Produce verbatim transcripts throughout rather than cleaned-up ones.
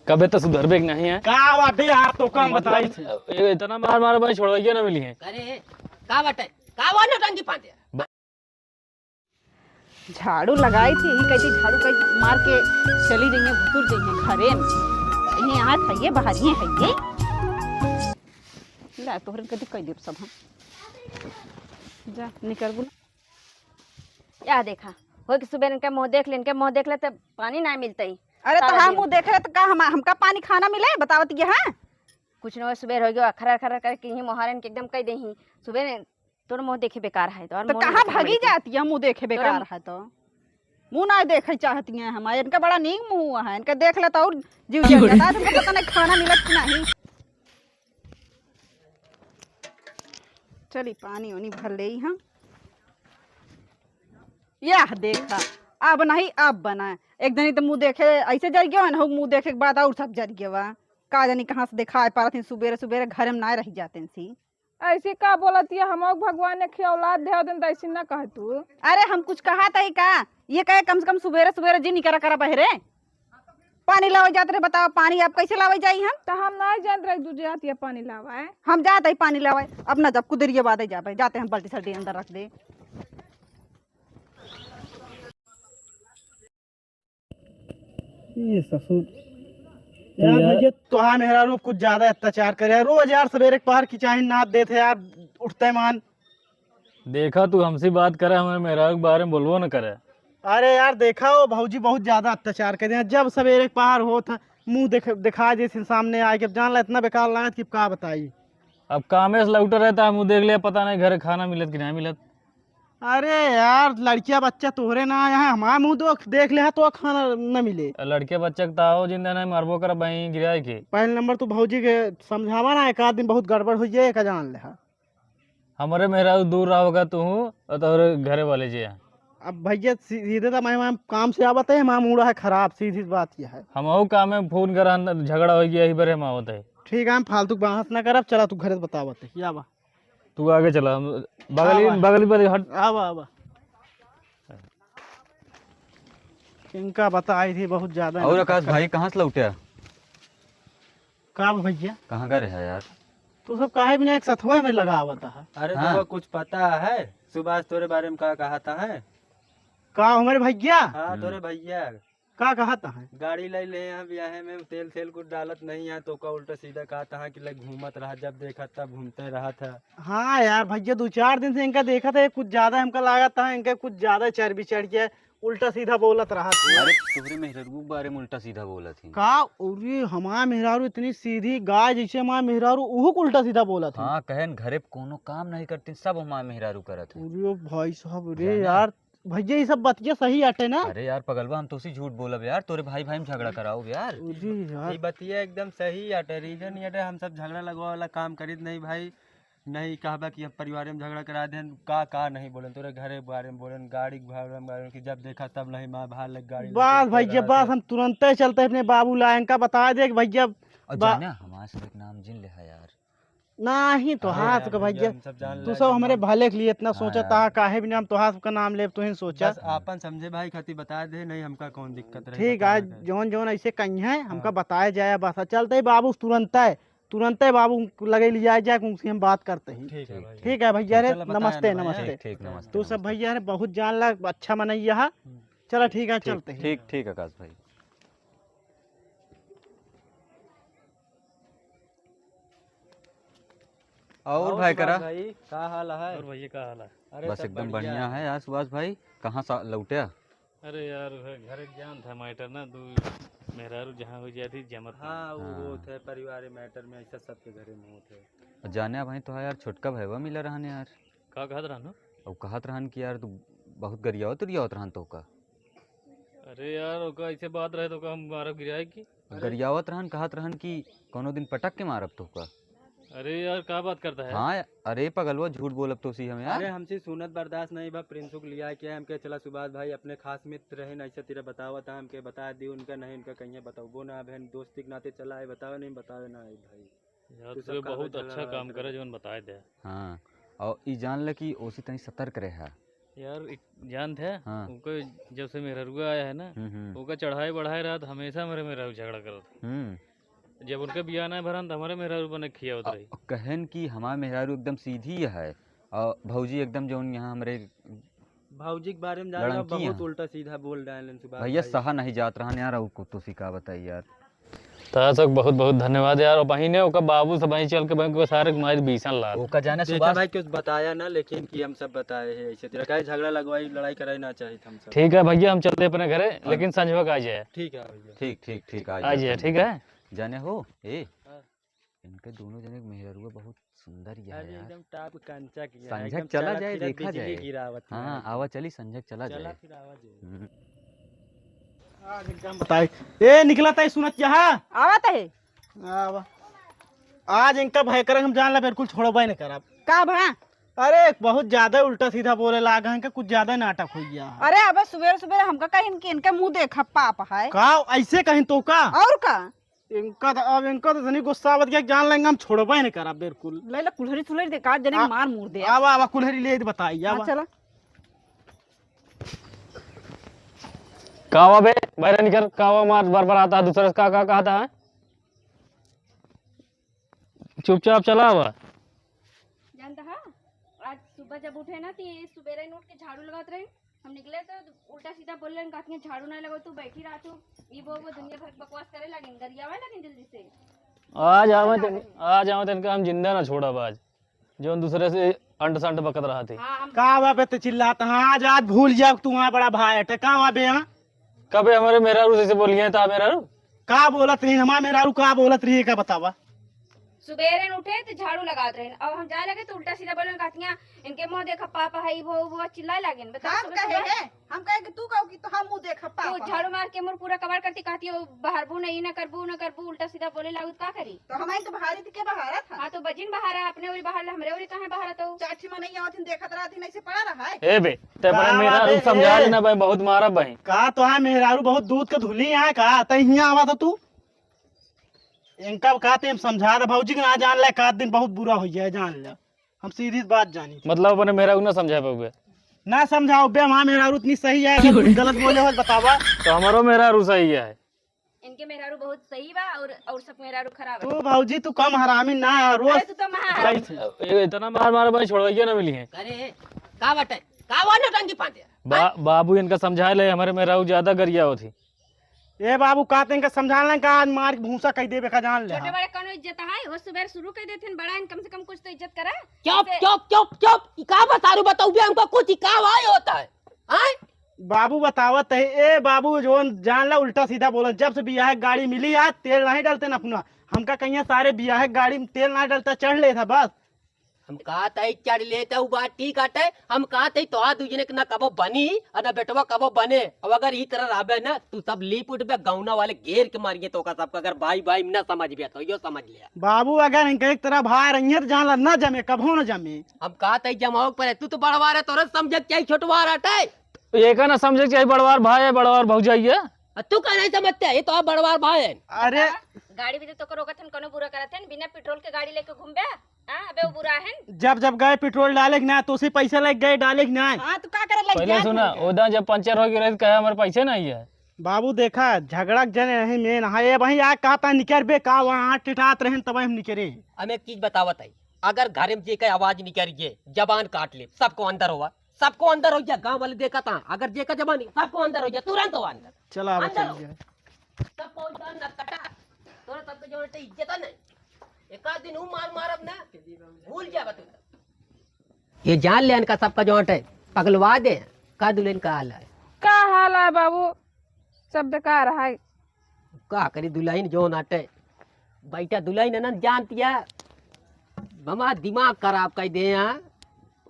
कबे तो सुधरबे के नहीं है। का बाटे यार, तो काम बताई। ए, इतना मार मार भाई, छोड़वाइए ना मिली है। अरे, का बाटे? का वो नौटंकी पांडे? ब- झाड़ू लगाई थी, यही कहती झाड़ू कहीं मार के चली जाइए, भुतुर जाइए घरे में। यहीं यहाँ खाइए, बाहर ही खाइए। ला, तोहरे कति कह देब सब हम। जा, निकल बुला। या देखा, हो कि सुबह इनके मुँह देख ले, इनके मुँह देख ले तो पानी ना मिलते ही। अरे तो सारा हम दिन। मुँह देख ले तो का हम, हमका पानी खाना मिले? बतावत ये, हाँ? कुछ न हो, सुबह हो गया, खरर खरर करके ही मोहारन के एकदम कह दे ही। सुबह ने तोर मुँह देखे बेकार है तो, और तो मोर कहाँ देखे भागी बड़ी जाती है, मुँह देखे तोरे बेकार है तो? मुँह ना देखे चाहती हैं हम, इनका बड़ा नीक मुँह है, इनका देख ले तो और जीव जल जाता है, तुमको पता नहीं खाना मिलत कि नहीं। चली पानी उनी भर ले हम। यह देखा, अब नहीं अब बना। एक दिन तो मुँह देखे ऐसे जर गयो है ना, मुँह देखे के बाद और सब जर गयो बा। का जानी कहाँ से देखाए पारत ही, सुबेरे सुबेरे घर में ना रह जाते हैं सी। ऐसे का बोलत है, हम भगवान ने खी औलाद दे देन, तो ऐसे ना कह तू। अरे हम कुछ कहा था ही का? ये कहे कम से कम सुबेरे सुबेरे जी निकरा करा बहरे। पानी लावे जात रहे, बताओ पानी आप कैसे लावे जाई हम? तो हम ना जानत रहे तू जात है पानी लावे। हम जात है पानी लावे, अपना जब कुदरिया बादे जाबे, जाते हम बाल्टी सल्टी अंदर रख दे। ये ससुर, तो यार यार भैया, तोहार मेहरारू कुछ ज्यादा अत्याचार करे यार। रोज यार सवेरे के पहर की चाही नाद देत है यार, उठते मान। देखा, तू हमसे बात करे, हमारे मेहरारू के बारे में बोलबो न करे। अरे यार, देखा, वो भौजी बहुत ज्यादा अत्याचार करे हैं। जब सवेरे के पहर होत है, मुंह देख, दिखा जैसे सामने आए के, अब जान ला, इतना बेकार लागत कि का बताई। अब कामे से लौटे रहता है, मुंह देख ले, पता नहीं घरे खाना मिलत कि नहीं मिलत। अरे यार, लड़किया बच्चा तोहरे ना आया है, हमारा मुंह देख, देख ले, तो खाना न मिले। लड़के बच्चा के ताओ जिंदा नहीं, मरबो कर बहीं गिराए के। पहले नंबर तू भौजी के समझावा ना, एक आध दिन बहुत गड़बड़ हो जाए, का जान ले। हमरे मेहरारू दूर रहोगा तू और तोहरे घरे वाले जे। अब भैया सी-, सीधे तो मैं, मैं काम से आवत है, हमारा मूड है खराब, सीधी बात यह है। हमहू काम में फोन कर, झगड़ा हो गया, यही बरे हम आवत है। ठीक है, हम फालतू बहस ना करब, चला तू घरे बतावत है, या बा। तू आगे चला, हम बगली, आवा। बगली, बगली हट। आवा, आवा। इनका बताई थी बहुत ज्यादा और ना। आकाश भाई कहाँ से लौटे? का बा भैया? कहाँ का रहा यार? तू सब काहे बिना एक सथवा में लगा आवत है? अरे हाँ। तुमको कुछ पता है? सुभाष तोरे बारे में का कहता है? का हमारे भैया? हाँ, हम्म। तोरे भैया। का कहता है? गाड़ी ले ले हैं ब्याहे में, तेल, तेल कुछ डालत नहीं है, तो का उल्टा सीधा कहता है कि ले घूमत रहा, जब देखा तब घूमते रहा था। हाँ यार भैया, दो चार दिन से इनका देखा था, कुछ ज्यादा हमका लागत था, इनका कुछ ज्यादा चर्बी चढ़ गया, उल्टा सीधा बोलत रहा था। अरे तोहरे मेहररुआ के बारे में उल्टा सीधा बोलत ही। का? अरे हमार मेहरारू इतनी सीधी गाय जैसे हमार मेहरारू, उहू को उल्टा सीधा बोलत ही। हाँ, कहन घरे पे कोनो काम नहीं करती, सब हमार मेहरारू करत है। अरे भाई साहब, अरे जाने? यार, भैया, ये सब बतिया सही आटे ना? अरे यार पगलवा, हम तोसी झूठ बोलब यार, तोरे भाई भाई में झगड़ा कराओ यार। अरे यार। ये बतिया एकदम सही आटे, रीजन ये आटे, हम सब झगड़ा लगवा वाला काम करित नहीं भाई, नहीं कहबा कि हम परिवार में झगड़ा करा देन, का का नहीं बोलन, तोरे घरे के बारे में बोलन, गाड़ी के बारे में बोलन कि जब देखा तब नहीं माँ बाहर लग गाड़ी बस लेके भैया, रहत बस है। हम तुरंते चलते अपने बाबू ला, इनका बता दे कि भैया और बा- जाने हमारे सब एक नाम जिन ले है यार। नाही, अरे तोहार यार, सबका भैया, भैया, हम सब जान तू ले सब कि हमरे हम भले के लिए इतना हाँ सोचत यार। हा, काहे बिना हम तोहार सबका नाम लेब, तू ही सोचा। बस आपन समझे भाई खातिर बता दे, नहीं हमका कौन दिक्कत रहे, ठीक बता है, दे। जौन जौन ऐसे कहीं है, हमका हाँ। बताए जाए बस। चलते ही बाबू तुरंत है, तुरंत है बाबू लगे लिया जाए, उनसे हम बात करते ही। ठीक है भाई। ठीक है भैया रे, चलो, बताया नमस्ते, ना भाई। नमस्ते। ठीक, ठीक, नमस्ते, तू सब नमस्ते। भैया रे, बहुत जान ला, अच्छा मनैया हा। हम्म। चला ठीक है, ठीक, चलते ही। ठीक, ठीक आकाश भाई। और और भाई सुभाष करा? भाई, का हाल है? और भैया का हाल है? अरे बस सब एकदम बढ़िया बढ़िया है। है यार सुभाष भाई, कहाँ सा लौटे? अरे यार, घर, घर एक जान था मैटर ना, दू मेहरारू जहाँ हो जाती जमत ना। हाँ, वो हाँ। होत है परिवार मैटर में, ऐसा सबके घरे में होत है। जाने भाई तो यार छोटका भैया मिला रहने यार। का कहत रहन हो? अब कहत रहन कि यार तू बहुत गरियावत उरियावत रहन तो का। अरे यार, ओका ऐसे बात रहे तो का हम मारब गिराए की? अरे। गरियावत रहन, कहत रहन कि कौनो दिन पटक के मारब तो का। अरे यार, का बात करता है? हाँ, अरे पगलवा, झूठ बोलब तो सी हम यार। अरे हमसे सुनत बर्दाश्त नहीं बा, प्रिंसुक लिया के हमके चला सुभाष भाई अपने खास मित्र रहे, ऐसा तेरा बतावत है, हमके बता दी उनका, नहीं उनका कहीं बताओ ना, बहन दोस्ती के नाते चला है, बतावे नहीं, बतावे ना है भाई। यार, तू तू सब बहुत कागज अच्छा लड़ा काम रहे। करे, जौन बताए दे। हाँ, और ई जान ले कि ओसी तनी सतर्क रहे। यार, एक जानत है, हाँ। ओकर जब से मेहररुआ आया है ना, हम्म, हम्म। ओकर चढ़ाई बढ़ाई रहत, हमेशा हमरे मेहरारू झगड़ा करत है। हम्म। जब उनके बियाह ना भरन, त हमरे मेहरारू बने खियावत अ, रही। कहन कि हमार मेहरारू एकदम सीधी है, और भौजी एकदम जौन यहाँ हमरे भौजी के बारे में जान लो, लड़की बहुत हैं। उल्टा सीधा बोल रहे हैं सुभाष भैया, भाई। सहा नहीं जात रहन यार, और कुत्तों से का बताई यार। तो सब बहुत बहुत धन्यवाद यार। और बहिने ओकर बाबू से वहीं चल के बैंक को सारे मार बीसन लात। ओका जाने देखा सुभाष भाई, कुछ बताया ना, लेकिन कि हम सब बताए हैं ऐसे तरह का झगड़ा लगवाई, लड़ाई कराई ना चाहिए हम सब। ठीक है भैया, हम चलते अपने घरे, हाँ। लेकिन संझवा का आ जाए। ठीक है भैया। ठीक, ठीक, ठीक, आ आ जाए, जाए, ठीक है। जाने हो, ए, हाँ। इनके दोनों जने के मेहररुआ बहुत सुंदर ही है अरे यार। एकदम top कंचा की है, संझक एकदम चला चला जाए, फिरा देखा बिजली जाए। गिरावत है हाँ, एकदम। आवा चली, संझक चला चला जाए। फिर आवा जाए। हम्म। आज एकदम बताई। ए, निकला ताई सुनत यहाँ? आवत है। आवा। आज इनका भय करम हम जान ला बिल्कुल छोड़बे न करब। का भा? अरे, बहुत ज्यादा उल्टा सीधा बोले लाग हैं, इनका कुछ ज्यादा नाटक हो गया है। अरे, अबे सुबेर सुबेर हमका कहिन कि इनका मुंह देखा पाप है। का ऐसे कहिन तो का? और का? इनका तो, अब इनका तो इतनी गुस्सा आवत गया, जान लेंगे हम छोड़बे नहीं करब बिल्कुल। ले ले कुल्हरी सुल्हरी दे, का जने आ, मार मुर दे। आवा, आवा, कुल्हरी ले बताई, हाँ, आवा। चला। कावा बे, बाहर निकल, कावा मार बरबराता है, दूसरे से का, का कहता है? चुपचाप चला आवा। जानता है, आज सुबह जब उठे ना, तो ये सुबेरे उठ के झाड़ू लगात रहे। हम निकले तो उल्टा सीधा बोले, कहती हैं, "झाड़ू ना लगाओ, तू बैठी रहा तू।" ये वो, वो दुनिया भर के बकवास करे लगिन, गरियावे लगिन जल्दी से। आज आवे तन, आज आवे तन का हम जिंदा ना छोड़ब आज, जो दूसरे से अंट संट बकत रहा थे। हाँ, हम का बा बे ते चिल्लात? हाँ, आज, आज भूल जाओ तू वहाँ बड़ा भाई है, का वहाँ बे यहाँ? कबे हमारे मेहरारू से बोलिए तो मेहरारू? का बोलत रही हमारे मेहरारू, का बोलत रही का बतावा? सुबेरे उठे तो झाड़ू लगात रहे, अब हम जाए लगे तो उल्टा सीधा बोले, कहतियाँ, "इनके मुँह देखा पापा है, वो, वो," चिल्लाए लगे। बताओ, हम सुबह कहे सुबह हैं, हम कहे कि तू कहो कि तो हम मुँह देखा तू पापा। झाड़ू मार के मोर पूरा कबाड़ करती, कहती हो, "बहारबू नहीं, ना करबू, ना करबू," उल्टा सीधा बोले लागू, का करी? तो हमारी तो बहारी थी के बहारा था। हाँ, तो बजिन बहारा, अपने उरी बहारा, हमरे उरी कहाँ बहारा तो? चार ठे मनई आवत हिन, देखत रहत हिन, ऐसे पड़ा रहा है। ए बे, ते का बड़ा बात मेहरारू है, समझा ए? लेना भाई, बहुत मारा भाई। का तो है मेहरारू बहुत दूध के धुली है का? तै हियाँ आवा था तू? इनका का ते हम समझा दे भौजी के ना जान ले, का दिन बहुत बुरा हो जाए, जान ले। हम सीधी बात जानी। मतलब अपने मेहरारू ना समझा पाओगे? ना समझाओ बे, हमार मेहरारू इतनी सही है, अगर कुछ गलत बोले हो तो बतावा। तो हमारो मेहरारू सही है। इनके मेहरारू बहुत सही बा और, और सब मेहरारू खराब है। तू भौजी, तू कम हरामी ना है, रोज अरे तू तो महा भाई, ए, इतना मार मार भाई, छोड़वाइए ना मिली है। अरे, का बाटे? का बा नौटंकी पांडे? बा-, हैं? बाबू इनका समझा ले, हमारे मेहरारू ज्यादा गरिया होती। ए बाबू, का ते इनका समझा लें का? आज मार के भूसा कह देबे का, जान ले। छोटे बड़े कौनो इज्जत है? वो सुबह शुरू कर देते हैं, बड़ा है, कम से कम कुछ तो इज्जत करा। चुप, ऐसे चुप, चुप, चुप। ई का बा सारू, बताऊ बे हमको कुछ, ई का भाई होता है? हैं? बाबू बतावत है, ए बाबू, जोन जान ला उल्टा सीधा बोलन। जब से बियाह गाड़ी मिली है, तेल नहीं डालते ना अपना। हमका कहिया सारे बियाह गाड़ी में तेल ना डालता, चढ़ लेता बस। हम कहत हई चढ़ लेते, उ बात ठीक हटे। हम कहत हई तोहार दुइ जने के ना कबो बनी और ना बेटवा कबो बने। अब अगर ई तरह रहबे ना, तू सब लीप उठबे, गौना वाले घेर के मारिए तोका सबका। अगर भाई भाई में ना समझबे तो यो समझ ले। बाबू, अगर इनके एक तरह भाई रहिए तो जान ला ना जमे, कबो ना जमे। हम कहत हई जमाओ पर तू तो बड़वार है, तोरे समझे के चाहिए छोटवार हटे। एका ना समझे के चाहिए बड़वार भाई है, बड़वार भौजाई है। आ, तू का नहीं समझते? ये तो आप बड़वार भाई है। अरे। गाड़ी भी तो तोके रोकत हन, कोनो बुरा करत हन, बिना पेट्रोल के गाड़ी लेके घूमबे? हाँ, अबे वो बुरा है। जब जब गए पेट्रोल डाले के ना, तो उसे पैसा लेके गए डाले के ना। हाँ, तू का करे लग पहले गया सुना, घूम के? ओदा जब पंचर हो गया रहे, तो कहे हमारे पैसे नहीं है। बाबू देखा, झगड़ा के जने नहीं मेन। हाँ, ये वहीं आ कहता निकर बे का, वहाँ टिटात रहन तब हम निकरे। हम एक चीज बतावत है, अगर घर में जे के आवाज निकर गए, जबान काट ले, सबको अंदर होवा, सबको अंदर हो जा, गांव वाले देखा था, अगर जे का जबान, सबको अंदर हो जा, तुरंत हो अंदर। चला, अब अंदर चल हो। गया। सब पहुंच गया नटखटा। तोरे सबके जो बेटे इज्जत है नहीं। एक आध दिन हूँ मार मारब ना, भूल जाबा तू। ये जान ले इनका सबका जो हटे, पगलवा दे। का दुल्हन का हाल है? का हाल है बाबू? सब बेकार है। का करी दुल्हन जो नाटे, बैठा दुल्हन ना जानती है, हमारा दिमाग खराब कर दे यहाँ,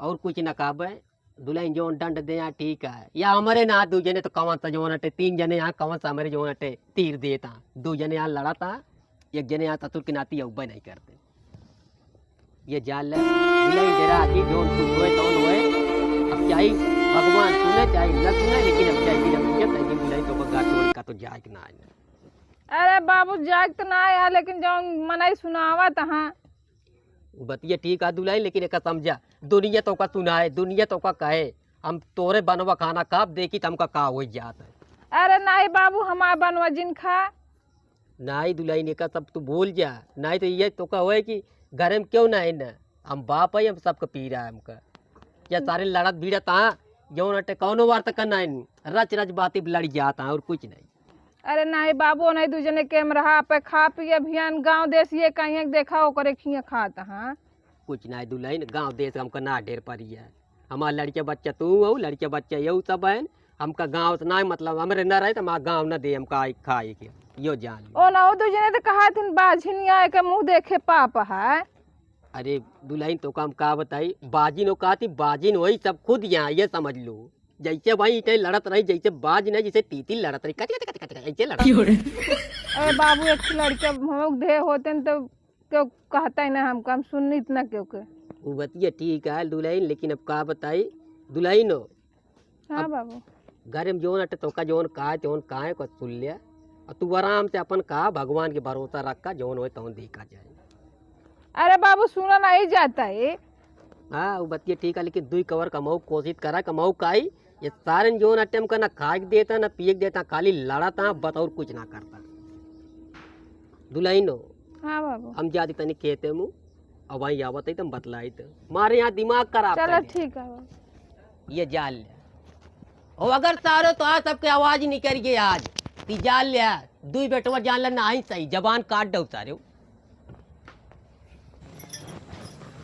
और कुछ ना कहबे। दुल्हन जौन दंड दे यहाँ ठीक है, या हमारे ना दू जने तो कौन सा जौन हटे, तीन जने यहाँ कौन सा हमारे जौन हटे, तीर देता, दू जने यहाँ लड़ता, एक जने यहाँ ससुर के नाती अउबे नहीं करते। ये जान ले, दुल्हन डेरा की जौन कुछ होए तौन होए, अब चाहे भगवान सुने चाहे न सुने, लेकिन अब चाहे बिना पूछे कहीं दुल्हन तो को गाठ तोड़ का तो जाए कि ना आए। अरे बाबू, जाए तो ना आया, लेकिन जौन मनई सुनावत हाँ, उ बतिया ठीक है दुल्हन, लेकिन एका समझा, दुनिया तोका सुनाए, दुनिया तोका कहे, हम तोरे बनवा खाना कब देखी त हमका का होइ जात है। अरे नाहीं बाबू, हमार बनवा जिन खा। नाहीं दुलहिन, एका सब तू भूल जा, नाहीं तो ये तोका होए कि घरे में केउ नाहीं है ना, हम बाप है, हम सबका पीरा है हमका। या सारे लड़त भिड़त हाँ, जौन अटे कौनो वार्ता करना है, रच रच बाती लड़ जात हाँ और कुछ नाहीं। अरे नाहीं बाबू, नाहीं दुइ जने के में रहा, पे खा पिए भियान गाँव देस ये कहिए देखा ओकरे खिया खात हाँ। कुछ नाहीं दुलहिन, गाँव देस हमका ना ढेर परी है। हमार लड़के बच्चा तू हो, लड़के बच्चा यहू सब है। हमका गाँव से ना मतलब, हमरे ना रहे तो हमार गाँव ना दे हमका आई खाए के, यो जान लो। ओ ना, ओ दुइ जने तो कहा थिन बाझिन आए के मुँह देखे पाप है। अरे दुलहिन, तोका हम का बताई, बाझिन हो कहा थी, बाझिन होई सब खुद यहाँ, ये समझ लो। जैसे भाई इतने लड़त रही, जैसे बाझिन है, जैसे तीती लड़त रही, कच कच कच कच कच, ऐसे लड़त रही। अरे बाबू, एक ठे लड़के भोंक दे होते न तो केउ कहता ही ना हमका, हम सुननी इतना केउ के। उ बतिया ठीक है दुलहिन, लेकिन अब का बताई दुलहिन हो। हाँ अब बाबू। घरे में जौन अटे तोका जौन कहा, जौन कहा है, कुछ सुन लिया। और तू आराम से अपन कहा, भगवान के भरोसा रखा, जौन होए तौन देखा जाए। अरे बाबू, सुना नाहीं जाता है। हाँ, उ बतिया ठीक है, लेकिन दुई कवर कमाऊ कोशिश करा, कमाऊ काई, ये सारे जौन अटे हमका ना खाए के देता, ना पिए के देता, खाली लड़त हाँ, बस और कुछ ना करता। दुलहिन हो। हाँ बाबू। हम जाती तनी खेते में, अब वहीं आवत है, तुम बतलाई तो। मारे यहाँ दिमाग खराब चला कर दे। ठीक है बाबू। ये जान ले। ओ अगर सारो तो आज सबके आवाज निकल गई आज, ती जान ले, दुई बेटवा जान ले, नाहीं सही, जबान काट दो सारे।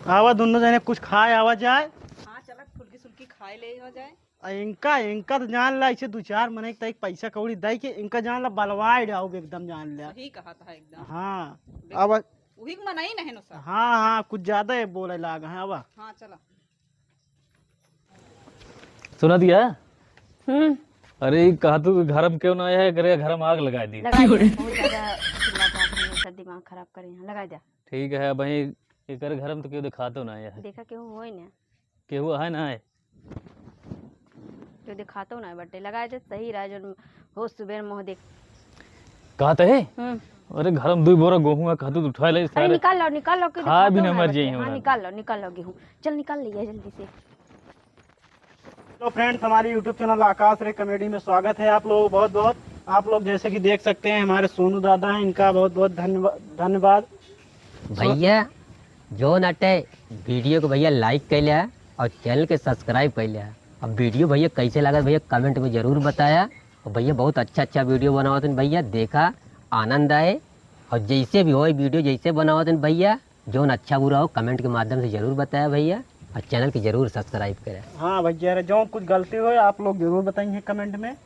आवा दोनों जने कुछ खाए आवा जाए। हाँ, चला फुल्की सुल्की खाए ले हो जाए। आ इनका, इनका तो जान ला, ऐसे दो चार मने के तक पैसा कौड़ी दे के इनका जान ला बलवाए डाउब एकदम जान ला। सही कहा था एकदम। हाँ, देख, अब वही के मनाई नहीं नो सर। हाँ, हाँ, कुछ ज्यादा ही बोले लाग हैं अब। हाँ, चला। सुना दिया? हम्म। अरे, ई कहा तू कि घर में क्यों ना आया है, करे घर में आग लगा दी। लगा दे, बहुत ज्यादा चिल्लाता है, हमेशा दिमाग खराब करे हैं, लगा दे। ठीक है, भाई, एकर घर में तो क्यों दिखातो ना आया है। देखा, केहू होई ना। केहू है ना है? केहू दिखातो ना बटे, लगा दे, सही रहा, जो हो सुबह मुँह देख। कहते है? हम्म। अरे, घर में दुई बोरा गेहूं है, कहते तो उठा ले अरे, सारे। निकाल लो, निकाल लो, कि खा भी दिखातो ना ना मर बटे। जाइए हाँ, उन्हें। निकाल लो, निकाल लो गेहूं, चल निकाल लिया जल्दी से। Hello friends, हमारे YouTube channel आकाश रे comedy में स्वागत है आप लोग बहुत बहुत। आप लोग जैसे कि देख सकते हैं, हमारे सोनू दादा हैं, इनका बहुत बहुत धन्यवा-, धन्यवाद। भैया, जौन अटे video को भैया like कर लिया और channel के subscribe कर लिया। अब video भैया कैसे लगा भैया comment में जरूर बताया। और भैया बहुत अच्छा अच्छा video बनावत हैं भैया, देखा आनंद आए। और जैसे भी हो video जैसे बनावत हैं भैया, जौन अच्छा बुरा हो comment के माध्यम से जरूर बताया भैया, और channel के जरूर subscribe करें। हाँ भैया, जौन कुछ गलती हो आप लोग जरूर बताएंगे comment में।